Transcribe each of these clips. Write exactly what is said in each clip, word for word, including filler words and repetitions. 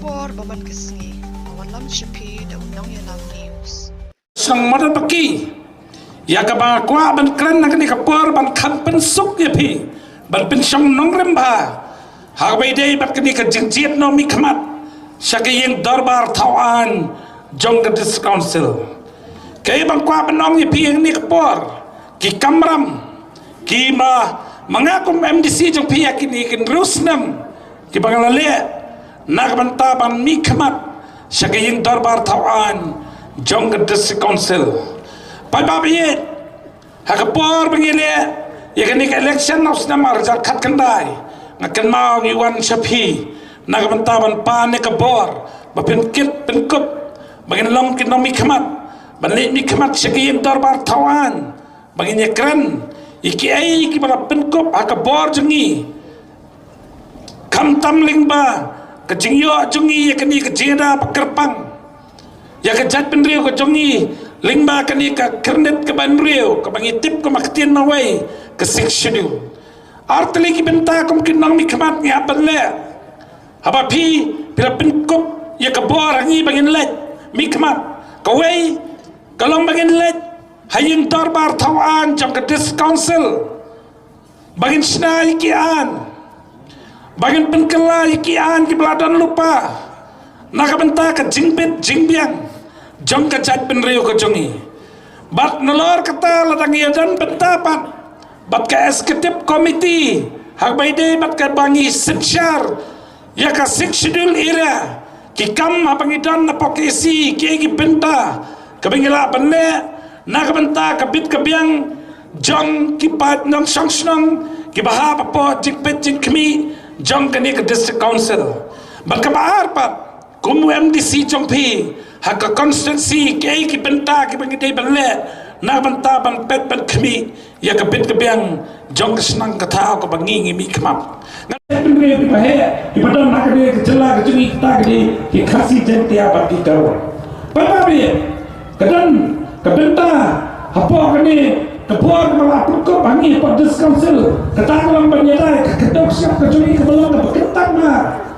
Por ba man ka sngi, ka wan lam sha phi da u nongïalam news. Song madan baki ïa kaba kwah ban kren na kane ka por ban kham pynsuk ïa phi ban pynshong nongrim bha ha kaba ïadei bad kane ka jingjied nongmihkhmat sha ka ïing dorbar thaw aiñ jong ka District Council. Kaei ban kwah ban ong ïa phi ha kane ka por, ki kamram ki ma ma nga kum M D C jong phi ha kine ki hynriew snem kiba nga la leh na ka bynta ban mihkhmat sha ka ïing dorbar thaw aiñ jong ka District Council. Paidbah ba ïeit, ha ka por ba ngi leh ïa kane ka election ha u snem ar hajar khatkhyndai, nga kynmaw ngi wan sha phi na ka bynta ban pan ïa ka bor ba pynkit pynkup ba ngin long ki nongmihkhmat ban leit mihkhmat sha ka ïing dorbar thaw aiñ ba ngin ïakren ïa kiei kiba la pynkup ha ka bor jong ngi. Khamtam lyngba ka jingïoh jong ngi ïa kane ka jingïada ba kyrpang ïa ka jaitbynriew ka jong ngi lyngba kane ka khyrnit kaba hynriew kaba ngi tip kum ka ktien marwei, ka Sixth Schedule. Artylli ki bynta kum ki nongmihkhmat ngi hap ban leh haba phi, phi la pynkup ïa ka bor ha ngi ba ngin leit mihkhmat. Kawei ka long ba ngin leit ha ïing dorbar thaw aiñ jong ka District Council ba ngin shna ïa ki aiñ, ba ngin pynkylla ïa ki aiñ kiba la don lypa na ka bynta ka jingbit jingbiang jong ka jaitbynriew ka jong ngi. Bad nalor kata la dang ïadon bynta pat bad ka Executive Committee ha kaba ïadei bad kaba ngi synshar ïa ka Sixth Schedule era, ki kam haba ngi don na pok isi, kiei ki bynta kaba ngi lah ban leh na ka bynta ka bit ka biang jong ki paid nongshong shnong kiba hap hapoh jingpeit jingkhmih jong kane ka District Council. Bad kaba ar pat, kum u M D C jong phi ha ka constituency, kiei ki bynta kiba ngi dei ban leh na ka bynta ban peit ban khmih ïa ka bit ka biang jong ka shnong ka thaw kaba ngi ngi mihkhmat. Nga leh pynriew kiba heh kiba don ha kane ka jylla ka jong ngi, kita ki dei ki Khasi, Jaiñtia bad ki Garo. Paidbah ba ïeit, ka don ka bynta hapoh kane ka bor kaba la pynkup ha ngi hapoh District Council, kata ka long ban ïada ïa ka khyndew ka shyiap ka jong ngi kaba long kaba kyntang bha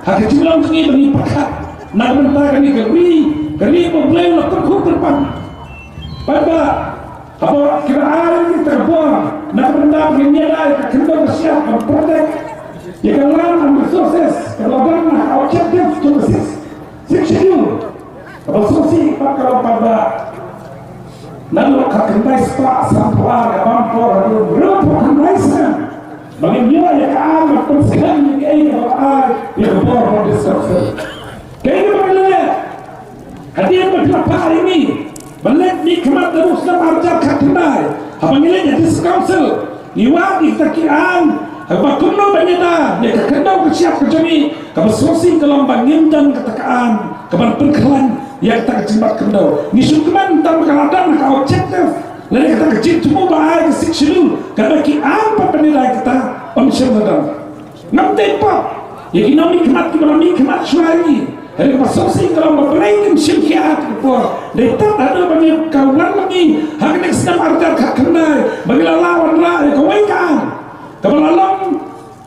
ha ka jinglong jong ngi ba ngi pyrkhat na ka bynta kane ka ri, ka ri ba U Blei u la kyrkhu kyrpang. Paidbah, haba ki la ai ïa kata ka bor na ka bynta ba ngin ïada ïa ka khyndew ka shyiap, ban protect ïa ka land and resources, ka la don ha ka objective jong ka Sixth, Sixth Schedule. Kaba sngewsih pat ka long, paidbah, naduh khatkhyndai spah sanphew ar ka ban por haduh hynriewphew khyndai snem ba ngin ïoh ïa ka aiñ ban pynskhem ïa kaei kaba ai ïa ka bor ba District Council. Kaei kaba ngi la leh hadien ba phi la phah ïa ngi ban leit mihkhmat naduh u snem ar hajar khatkhyndai, haba ngi leit ha District Council, ngi wad ïa kita ki aiñ, haba kumno ban ïada ïa ka khyndew ka shyiap ka jong ngi. Kaba sngewsih ka long ba ngim don kata ka aiñ kaban pynkhlaiñ ïa kata ka jingbat khyndew. Ngi sngewkmen tang ba ka la don ha ka objective lane kata ka jingthmu ba ai ka Sixth Schedule, katba ki aiñ pat ban ïada ïa kata ym shym la don. Ngam tip pat ïa ki nongmihkhmat kiba la mihkhmat shuwa ïa ngi. Hynrei kaba sngewsih ka long ba balei ngim shim khia ha kata ka por. Dei tad haduh ba ngi, ka wan ma ngi ha kane ka snem ar hajar khatkhyndai ba ngi la lah wanrah ïa kawei ka aiñ kaba la long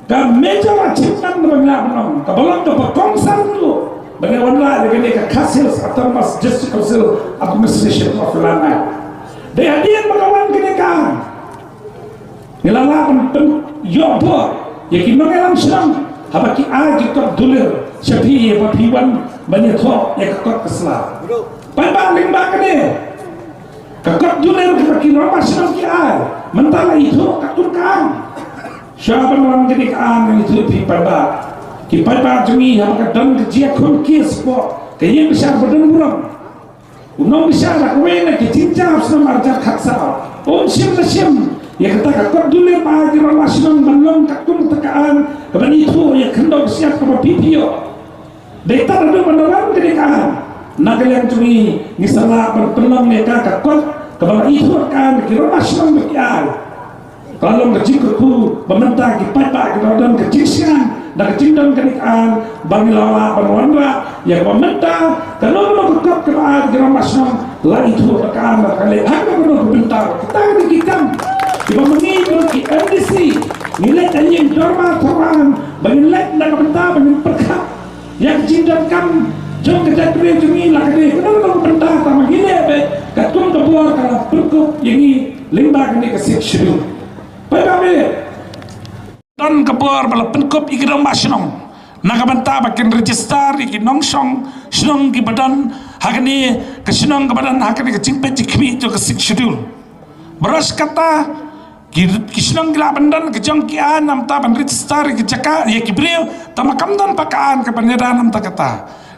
ka major achievement ba ngi lah ban ong, kaba long kaba kongsan ruh ba ngi wanrah ïa kane ka Khasi Hills Autonomous District Council Administration of Land Act. Dei hadien ba ka wan kane ka aiñ, ngi la lah ban pynïoh bor ïa ki nongïalam shnong haba ki ai ki kot dulir sha phi ïa ba phi wan ban ïathoh ïa ka kot ka sla. Paidbah, lyngba kane ka kot dulir kaba ki rangbah shnong ki ai, mynta la ithuh katkum ka aiñ. Sha ban wan kane ka aiñ, ngan ïathuh ïa phi paidbah, ki paidbah jong ngi, haba ka don ka jingïakhun case hapoh ka ïing bishar ba don burom, u nongbishar ha kawei na ki jingjia ha u snem ar hajar khatsaw um shym la shim ïa kata ka kot dulir ba ai ki rangbah shnong ban long katkum kata ka aiñ kaban ithuh ïa ka khyndew ka shyiap kaba phi phi ïoh. Dei tad haduh ban da wan kane ka aiñ, na ka liang jong ngi, ngi sa lah ban pynlong ïa ka, ka kot kaba la ithuh ka aiñ, ki rangbah shnong ba ki ai. Ka la long ka jingkyrkhu ba mynta ki paidbah ki la don ka jingshngaiñ da ka jingdon kane ka aiñ, ba ngi la lah ban wanrah ïa kaba mynta kano kano ka kot kaba ai ki rangbah shnong la ithuh da ka aiñ, da ka leh ha kano kano ka bynta. Kita ki dei ki kam kiba ma ngi kum ki M D C ngi leit ha ïing dorbar thaw aiñ, ba ngin leit na ka bynta ba ngin pyrkhat Ïa ka jingdonkam jong ka jaitbynriew jong ngi la ka dei kano kano ka bynta, tang ma ngi leh beit katkum ka bor ka la pynkup ïa ngi lyngba kane ka Sixth Schedule. Peit ba beit. Don ka bor ba la pynkup ïa ki rangbah shnong na ka bynta ba kin register ïa ki nongshong shnong kiba don ha kane ka shnong, kiba don ha kane ka jingpeit jingkhmih jong ka Sixth Schedule. Baroh kata ki, ki shnong ki lah ban don ka jong ki aiñ namar ban register ïa ki jaka ïa ki briew, tang ma kam don pat ka aiñ kaban ïada namar kata.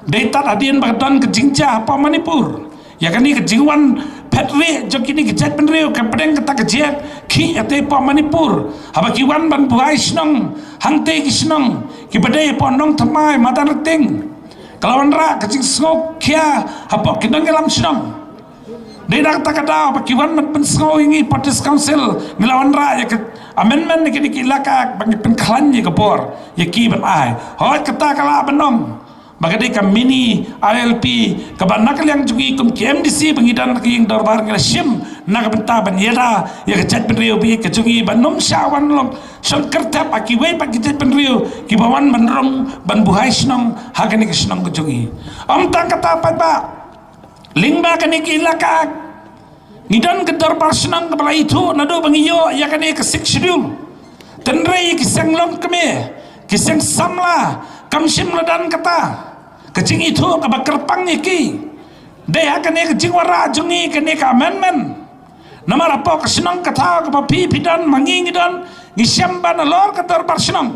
Dei tad hadien ba ka don ka jingjia hapoh Manipur. Ïa kane ka jingwan phet rieh jong kine ki jaitbynriew ka pdeng kata ka jingkhih ïa te hapoh Manipur, haba ki wan ban buhai shnong hangtei ki shnong kiba dei hapoh Nongthymmai, Madanrting, ka la wanrah ka jingsngewkhia hapoh ki nongïalam shnong. Dei na kata ka daw ba ki wan ban pynsngew ïa ngi hapoh District Council, ngi la wanrah ïa ka amendment ïa kine ki Elaka Act ba ngin pynkhlaiñ ïa ka bor ïa ki ban ai. Hooid, kata ka lah ban ong ba ka dei ka mini I L P kaba na ka liang jong ngi kum ki M D C ba ngi don ha ka ïing dorbar ngi la shim na ka bynta ban ïada ïa ka jaitbynriew baieit ka jong ngi ban ym shah wan long shong kyrtep ha kiwei pat ki jaitbynriew kiba wan ban rung ban buhai shnong ha kane ka shnong ka jong ngi. Ym tang kata pat, ba lyngba kane ka Elaka Act ngi don ka dorbar shnong kaba la ithuh naduh ba ngi ïoh ïa kane ka Sixth Schedule. Hynrei ki seng longkmie, ki seng samla, kam shym la don kata ka jingithuh kaba kyrpang ïa ki. Dei ha kane ka jingwanrah jong ngi kane ka amendment. Namar hapoh ka shnong ka thaw kaba phi phi don, ma ngi ngi don, ngi shem ba nalor ka dorbar shnong,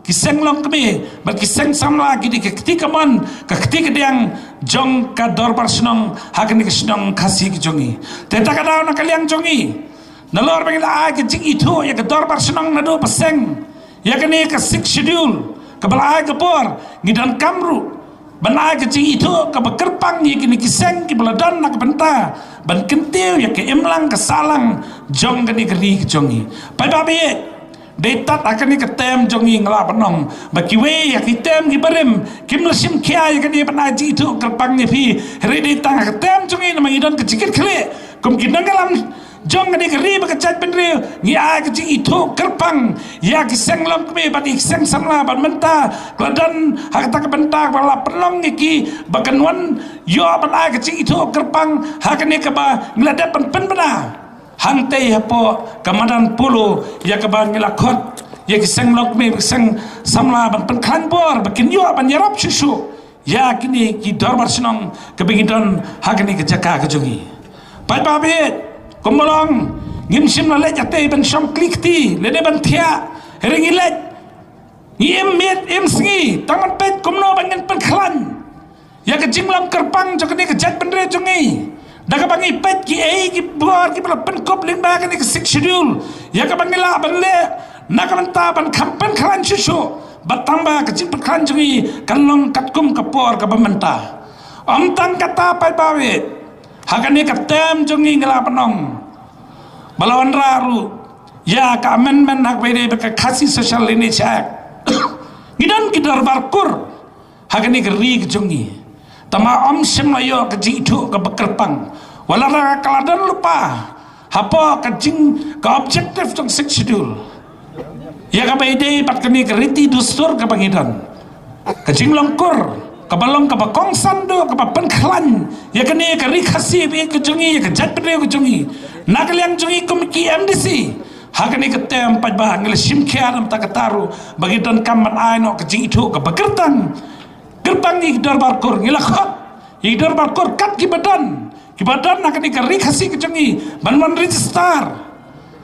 ki seng longkmie bad ki seng samla ki dei ka kti kamon, ka kti kadiang jong ka dorbar shnong ha kane ka shnong Khasi ka jong ngi. Te ta ka daw na ka liang jong ngi, nalor ba ngi la ai ka jingithuh ïa ka dorbar shnong naduh ba seng ïa kane ka Sixth Schedule kaba la ai ka bor, ngi donkam ruh ban ai ka jingithuh kaba kyrpang ïa kine ki seng kiba la don na ka bynta ban kyntiew ïa ka imlang ka sahlang jong kane ka ri ka jong ngi. Peit ba beit. Dei tad ha kane ka term jong ngi nga lah ban ong ba kiwei ha ki term kiba rim kim la shim khia ïa kane ban ai jingithuh kyrpang ïa phi. Hynrei dei tang ha ka term jong ngi namar ngi don ka jingkitkhlieh kum ki nongïalam jong kane ka ri bad ka jaitbynriew, ngi ai ka jingithuh kyrpang ïa ki seng longkmie bad ki seng samla bad mynta ka la don ha kata ka bynta ba la pynlong ïa ki ba kan wan ïoh ban ai ka jingithuh kyrpang ha kane kaba ngi la dep ban pynbna hangtei hapoh ka madan Polo ïa kaba ngi la khot ïa ki seng longkmie, ki seng samla ban pynkhlaiñ bor ba kin ïoh ban ïarap shuh shuh ïa kine ki dorbar shnong kaba ngi don ha kane ka jaka ka jong ngi. Peit ba beit, kumba long ngim shym la leit ïatei ban shong kli kti lane ban thiah, hynrei ngi leit, ngi im miet im sngi tang ban peit kumno ba ngin pynkhlaiñ ïa ka jinglong kyrpang jong kane ka jaitbynriew jong ngi. Da kaba ngi peit kiei ki bor kiba la pynkup lyngba kane ka Sixth Schedule ïa kaba ngi lah ban leh na ka bynta ban kham pynkhlaiñ shuh shuh, bad tang ba ka jingpynkhlaiñ jong ngi kan long katkum ka por kaba mynta. Ym tang kata, peit ba beit, ha kane ka term jong ngi nga lah ban ong ba la wanrah ruh ïa ka amendment ha kaba ïadei bad ka Khasi Social Lineage Act. Ngi don ki dorbar kur ha kane ka ri ka jong ngi, tang ba ym shym la ïoh ka jingithuh kaba kyrpang. Wat la ka la don lypa hapoh ka jing, ka objective jong Sixth Schedule ïa kaba ïadei bad kane ka riti dustur kaba ngi don, ka jinglong kur kaba long kaba kongsan duh kaba pynkhlaiñ ïa kane ka ri Khasi baieit ka jong ngi, ïa ka jaitbynriew ka jong ngi. Na ka liang jong ngi kum ki M D C, ha kane ka term, peit ba ngi la shim khia namar kata ruh ba ngi donkam ban ai noh ka jingithuh kaba kyrpang, kyrpang ïa ki dorbar kur. Ngi la khot ïa ki dorbar kur kat kiba don, kiba don ha kane ka ri Khasi ka jong ngi ban wan register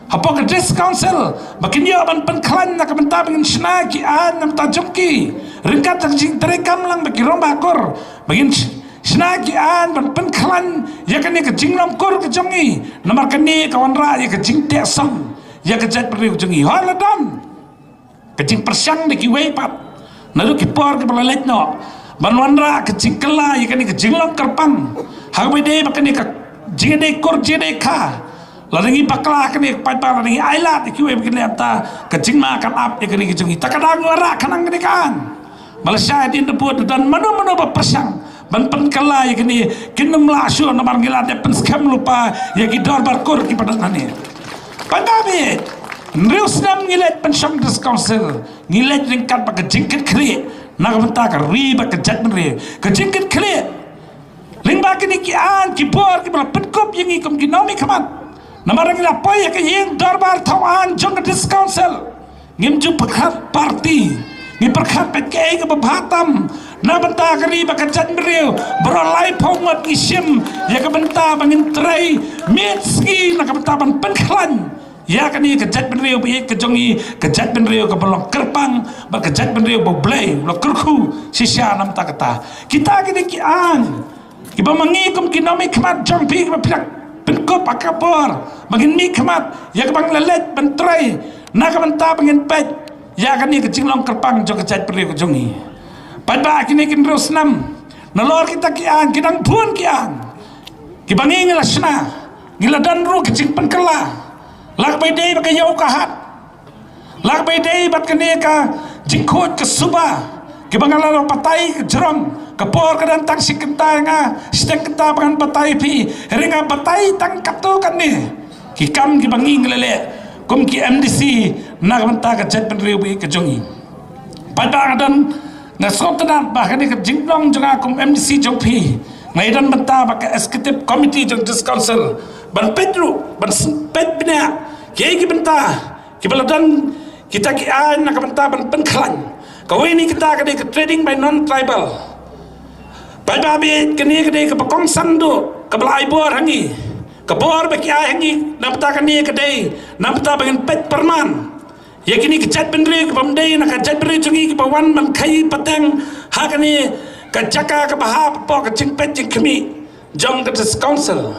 hapoh ka District Council ba kin ïoh ban pynkhlaiñ na ka bynta ba ngin shna ki aiñ na bynta jong ki ryngkat ka jingtrei kam lang bad ki rangbah kur, ba ngin sh-, shna ki aiñ ban pynkhlaiñ ïa kane ka jinglong kur ka jong ngi. Namar kane ka wanrah ïa ka jingteh song ïa ka jaitbynriew jong ngi. Hooid, la don ka jingpyrshang da kiwei pat naduh ki por kiba la leit noh ban wanrah ka jingkylla ïa kane ka jinglong kyrpang ha kaba ïadei bad kane ka jingïadei kur jingïadei kha. Lada ngi bakla kane, peit ba lada ngi ailad ïa kiwei ba kin leh mynta, ka jingma kan ap ïa kane ka jong ngi. Ta ka daw ngi wanrah khnang kane ka aiñ. Ba lashai hadien da bud da don mano mano ba pyrshang ban pynkylla ïa kane, kin ym lah shuh namar ngi la dep pynskhem lypa ïa ki dorbar kur kiba don hangne. Peit ba beit, hynriew snem ngi leit pynshong District Council, ngi leit ryngkat bad ka jingkitkhlieh Na ka bynta ka ri bad ka jaitbynriew. Ka jingkitkhlieh lyngba kine ki aiñ ki bor kiba la pynkup ïa ngi kum ki nongmihkhmat. Namar ngi la poi ïa ka ïing dorbar thaw aiñ jong ka District Council. Ngim ju pyrkhat party. Ngi pyrkhat bad kaei kaba bha tam na bynta ka ri bad ka jaitbynriew. Baroh laiphew ngut ngi shim ïa ka bynta ba ngin trei miet sngi na ka bynta ban pynkhlaiñ ïa kane ka jaitbynriew ba ïeit ka jong ngi, ka jaitbynriew kaba long kyrpang bad ka jaitbynriew ba U Blei u la kyrkhu shisha. Na bynta kata, kita kine ki aiñ kiba ma ngi kum ki nongmihkhmat jong phi kiba phi la pynkup ha ka por ba ngin mihkhmat ïa kaba ngin leit ban trei na ka bynta ba ngin peit ïa kane ka jinglong kyrpang jong ka jaitbynriew ka jong ngi. Paidbah, kine ki hynriew snem nalor kita ki aiñ, ki dang bun ki aiñ kiba ngi ngi la shna, ngi la don ruh ka jingpynkylla, la kaba ïadei bad ka ïew ka hat, la kaba ïadei bad kane ka jingkhuid ka suba, kiba nga la batai ka jrong, ka por ka don tang shi kynta ïa nga, shiteng kynta ba ngan batai ïa phi, hynrei nga batai tang katto katne ki kam kiba ngi ngi la leh kum ki M D C na ka bynta ka jaitbynriew ba ïeit ka jong ngi. Paidbah, nga don, nga sngewtynnat ba kane ka jinglong jong nga kum M D C jong phi, nga ïadon bynta bad ka executive committee jong District Council ban peit ruh, ban s-, peit bniah kiei ki bynta kiba la don kita ki aiñ na ka bynta ban pynkhlaiñ. Kawei na kita ka dei ka trading by non-tribal. Paidbah, kane ka dei kaba kongsan duh kaba la ai bor ha ngi. Ka bor ba ki ai ha ngi na bynta kane ka dei na bynta ba ngin peit pyrman ïa kine ki jaitbynriew kibym dei na ka jaitbynriew jong ngi kiba wan ban khaii pateng ha kane ka jaka kaba hap hapoh ka jingpeit jingkhmih jong ka District Council.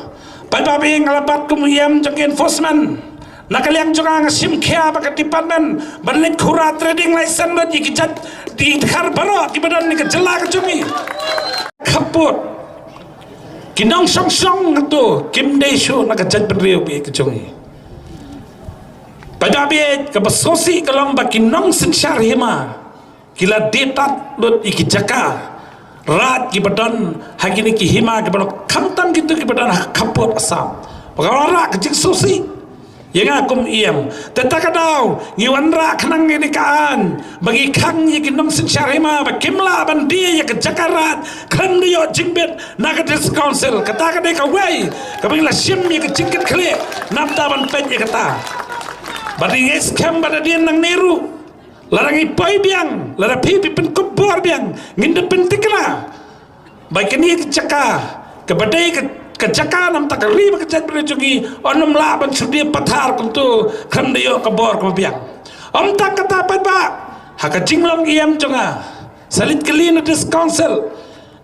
Paidbah, nga la bat kum u E M jong ka enforcement. Na ka liang jong nga, nga shim khia bad ka department ban leit khura trading license bad ïa ki jait, ïa ki dkhar baroh kiba don ha ka jylla ka jong ngi. Khappud, ki nongshong shnong hato kim dei shuh na ka jaitbynriew ba ïeit ka jong ngi. Paidbah, kaba sngewsih ka long ba ki nongsynshar hima ki la die tad lut ïa ki jaka raid kiba don ha kine ki hima kiba long, khamtam kito kiba don ha khappud Assam. Ba ka wanrah ka jingsngewsih ïa nga kum E M. Te ta ka daw ngi wanrah khnang ïa kane ka aiñ ba ngi khang ïa ki nongsynshar hima ba kim lah ban die ïa ka jaka raid khlem da ïoh jingbit na ka District Council. Kata ka dei kawei kaba ngi la shim ïa ka jingkitkhlieh na bynta ban peit ïa kata. Bad ngi ngeit skhem ba hadien nangne ruh, lada ngi poi biang, lada phi phi pynkup bor biang, ngin da pynthikna ba kane ka jaka kaba dei ka, ka jaka na bynta ka ri bad ka jaitbynriew jong ngi, yn ym lah ban shu die pathar kumto khlem da ïoh ka bor kaba biang. Ym tang kata, paidbah, ha ka jinglong E M jong nga, sa leit kylli na District Council,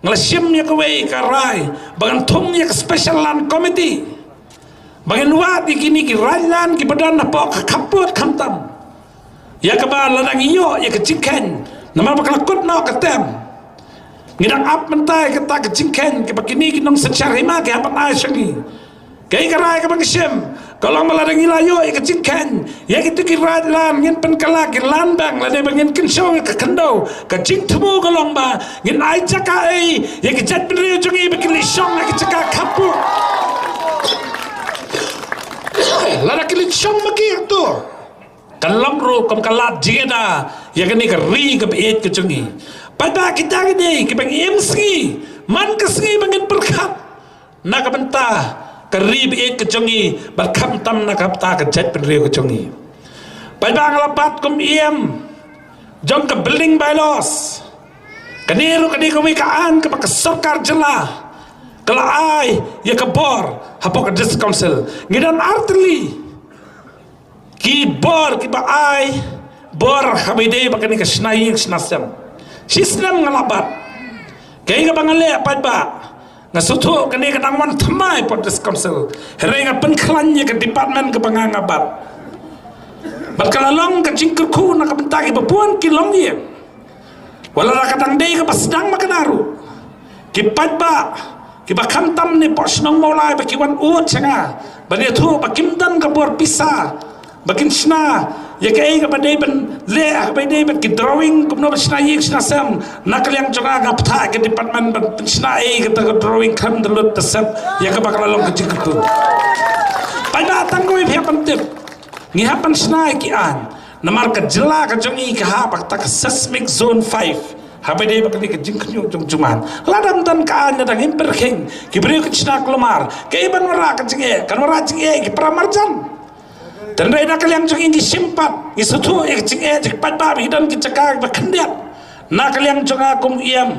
nga la shim ïa kawei ka rai ba ngan thung ïa ka Special Land Committee ba ngin wad ïa kine ki raid lan kiba don hapoh ka khappud khamtam. Ïa kaba lada ngi ïoh ïa ka jingkheiñ, namar ba ka la kut noh ka term, ngi dang ap mynta ïa kata ka jingkheiñ kaba kine ki nongsynshar hima ki hap ban ai sha ngi. Kaei ka rai kaba ngi shim ka long ba lada ngi la ïoh ïa ka jingkheiñ ïa kito ki raid lan, ngin pynkylla ki land bank lane ba ngin kynshew ïa ka khyndew. Ka jingthmu ka long ba ngin ai jaka ei ïa ki jaitbynriew jong ngi ba kin leit shong ha ki jaka khappud. Lada ki leit shong ma ki hato, kan long ruh kum ka lad jingïada ïa kane ka ri kaba ïeit ka jong ngi. Paidbah, kita ki dei kiba ngi im sngi man ka sngi ba ngin pyrkhat na ka bynta ka ri ba ïeit ka jong ngi bad khamtam na ka bynta ka jaitbynriew ka jong ngi. Paidbah, nga la bat kum E M jong ka Building Bylaws. Kane ruh ka dei kawei ka aiñ kaba ka sorkar jylla ka la ai ïa ka bor hapoh ka District Council. Ngi don artylli ki bor kiba ai bor ha ba ïadei bad kane ka shna ïing shna sem. Shi snem nga la bat. Kaei kaba nga leh, paidbah? Nga sngewthuh kane ka dang wan thymmai hapoh District Council, hynrei nga pynkhlaiñ ïa ka department kaba nga nga bat. Bad ka la long ka jingkyrkhu na ka bynta kiba bun ki longïing. Wat la ka dang dei kaba sdang ma ka daru, ki paidbah kiba khamtam ne hapoh shnong Mawlai ba ki wan ud sha nga ban ïathuh ba kim don ka bor pisa ba kin shna ïa kaei kaba dei ban leh, kaba dei bad ki drawing kumno ban shna ïing shna sem. Na ka liang jong nga, nga bthah ïa ka department ban pynshna ei kata ka drawing, khlem da lut da set ïa kaba ka la long ka jingkyrkhu. Paidbah, tang kawei phi hap ban tip, ngi hap ban shna ïa ki aiñ namar ka jylla ka jong ngi ka hap ha kata ka seismic zone five. Haba dei ba ka dei ka jingkhynñiuh jong u man, lada ym don ka aiñ, lada ngim pyrkhing, ki briew kin shna kulmar. Kaei ban wanrah ka jingeh? Kan wanrah jingeh ki para marjan. Hynrei na ka liang jong ngi ngi shim pat, ngi sngewthuh ïa ka jingeh jong ki paidbah ba ki don ki jaka ba khyndiat. Na ka liang jong nga kum u ïam,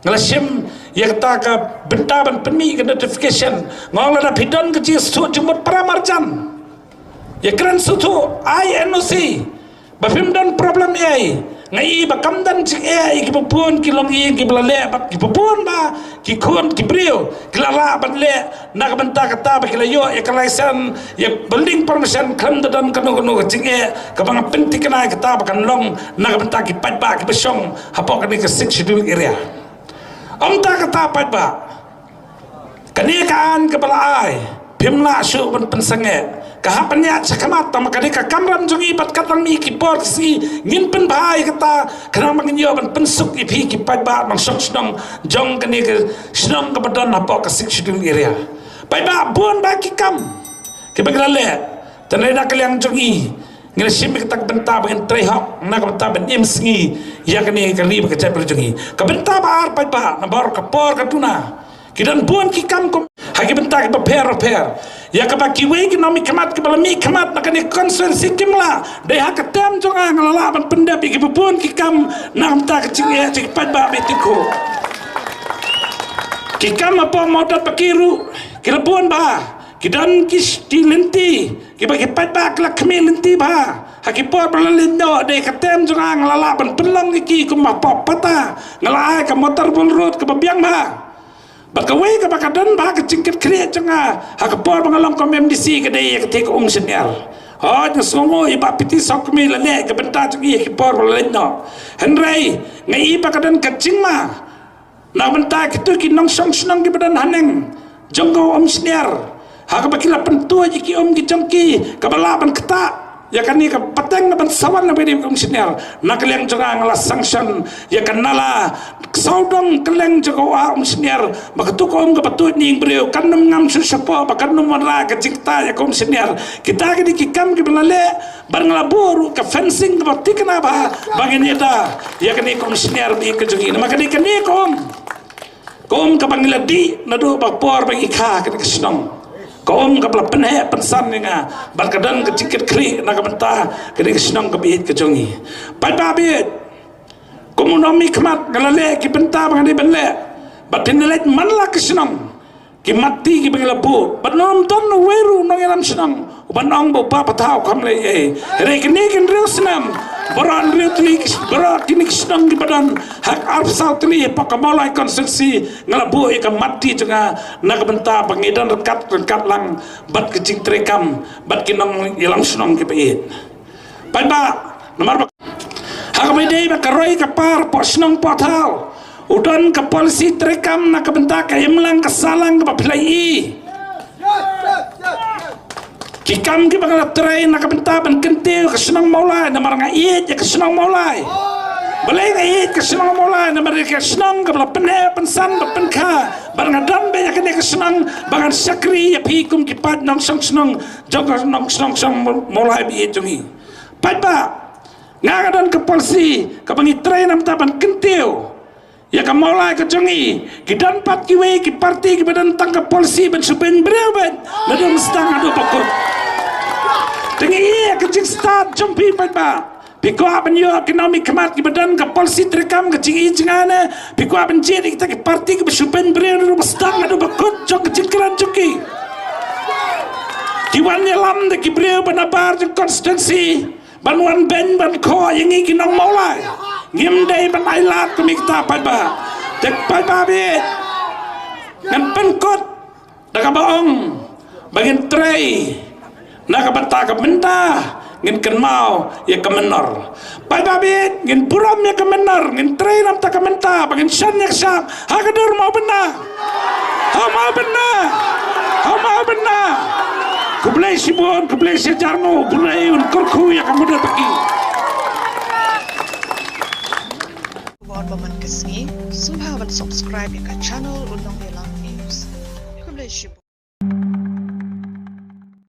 nga la shim ïa kata ka bynta ban pynmih ka notification. Nga ong lada phi don ka jingsngewthuh jingmut para marjan, ïakren sngewthuh, ai N O C. Ba phim don problem ei. Nga i ba kam don jingeh ïa kiba bun ki longïing kiba la leh bad kiba bun ba ki khun ki briew ki la lah ban leh na ka bynta kata ba ki la ïoh ïa ka license, ïa building permission, khlem da don kano kano ka jingeh kaba nga pynthikna ïa kata ba kan long na ka bynta ki paidbah kiba shong hapoh kane ka Sixth Schedule area. Ym ta kata paidbah. Kane ka aiñ kaba la ai, phim lah shuh ban pynsangeh. Ka hap ban ïaid shakhmat, tang ba ka dei ka kamram jong ngi bad katba mih ki por ki sngi ngin pynbha ïa kata, khnang ba ngin ïoh ban pynsuk ïa phi ki paidbah nongshong shnong jong kane ka shnong kaba don hapoh ka Sixth Schedule area. Paidbah, bun ba ki kam kiba ngi la leh. Hynrei na ka liang jong ngi, ngi la shim ïa kata ka bynta ba ngin trei hok na ka bynta ban im sngi ïa kane ka ri bad ka jaitbynriew jong ngi. Ka bynta ba ar paidbah, namar ka por ka duna. Ki don bun ki kam kum ha ki bynta kiba pher bapher. Ïa kaba kiwei ki nongmihkhmat kiba la mihkhmat na kane ka constituency kim lah. Dei ha ka term jong nga nga la lah ban pyndep ïa kiba bun ki kam na ka bynta ka jingeh jong ki paidbah ba ïa tyngkhuh. Ki kam hapoh Mawdat Baki ruh ki la bun bha. Ki don ki sh-, ki lynti kiba ki paidbah ki la khmih lynti bha. Ha ki por ba la leit noh, dei ka term jong nga nga la lah ban pynlong ïa ki kum hapoh pata. Nga la ai ka motor ball road kaba biang bha. Bad kawei kaba ka don bha ka jingkitkhlieh jong nga ha ka por ba nga long kum M D C ka dei ïa katei ka Umshynñiar. Hooid, nga sngewnguh ïa Bah P T Sawkmie la leh ka bynta jong i ha ki por ba la leit noh. Hynrei nga i ba ka don ka jingma na ka bynta kito ki nongshong shnong kiba don haneng jong ka Umshynñiar, ha kaba ki la pyntuid ïa ki um ki jong ki kaba lah ban ktah ïa kane ka pateng ban sa wan na ba dei ka Umshynñiar. Na ka liang jong nga nga la sanction ïa ka nala sawdong kylleng jong ka Umshynñiar, ba kato ka um kaba tuid na ïing briew kan ym ngam shuh shapoh, ba kan ym wanrah ka jingktah ïa ka Umshynñiar. Kita ki dei ki kam kiba la leh. Bad nga la buh ruh ka fencing kaba thikna bha ba ngin ïada ïa kane ka Umshynñiar ba ïeit ka jong ngi. Namar kane, kane ka um, ka um kaba ngi la dih naduh ba por ba ngi kha kane ka shnong. Ka um kaba la pynheh pynsan ïa nga bad ka don ka jingkitkhlieh na ka bynta kane ka shnong kaba ïeit ka jong ngi. Paidbah ba ïeit, kum u nongmihkhmat nga la leh ki bynta ba nga dei ban leh. Bad phin leit man la ka shnong, ki mat ti kiba ngi la buh, bad ym don uwei ruh u nongïalam shnong uban ong ba u Bah Pathaw kam leh ei. Hynrei kine ki hynriew snem, baroh hynriew tylli, baroh kine ki shnong kiba don ha ka arphew saw tylli hapoh ka Mawlai constituency, nga la buh ïa ka mat ti jong nga na ka bynta ba ngi don ryngkat ryngkat lang bad ka jingtreikam bad ki nongïalam shnong kiba ïeit. Paidbah, namar ba ha kaba ïadei bad ka roi ka par hapoh shnong hapoh thaw, u don ka policy treikam na ka bynta ka imlang ka sahlang kaba phi la ïohi. Ki kam kiba nga la trei na ka bynta ban kyntiew ka shnong Mawlai, namar nga ïeit ïa ka shnong Mawlai. Balei nga ïeit ka shnong Mawlai? Namar ïa ka shnong kaba la pynheh pynsan ba pynkha, bad nga don beit ha kane ka shnong ba ngan shakri ïa phi kum ki paid nongshong shnong jong ka shnong, shnong, shnong Mawlai ba ïeit jong ngi. Paidbah, nga, nga don ka policy kaba ngi trei na ka bynta ban kyntiew ïa ka Mawlai ka jong ngi. Ki don pat kiwei ki parti kiba don tang ka policy ban shu beiñ briew beit naduh ba sdang haduh ba kut. Te ngi ïa ka jingstad jong phi paidbah, phi kwah ban ïoh ki nongmihkhmat kiba don ka policy treikam ka jingïeit jong nga ne phi kwah ban jied ïa kita ki parti kiba shu beiñ briew naduh ba sdang haduh ba kut jong ka jingkren jong ki? Ki wan ïalam da ki briew ba nabar jong constituency ban wan beiñ ban khoh ïa ngi ki nong Mawlai. Ngim dei ban ailad kum ïa kita paidbah. Te paidbah ba ïeit, ngan pynkut da kaba ong ba ngin trei na ka bynta ka bynta, ngin kynmaw ïa ka mynnor. Paidbah ba ïeit, ngin burom ïa ka mynnor, ngin trei na ka bynta ka bynta ba ngin shon ïa ka shap ha ka dur Mawbynna. Ha Mawbynna. Ha Mawbynna. Khublei shibun, khublei shihajar nguh, U Blei un kyrkhu ïa ka Mawdat Baki. Khubor ba man ka sngi, sngewbha ban subscribe ïa ka channel U Nongïalam News. Khublei shibun.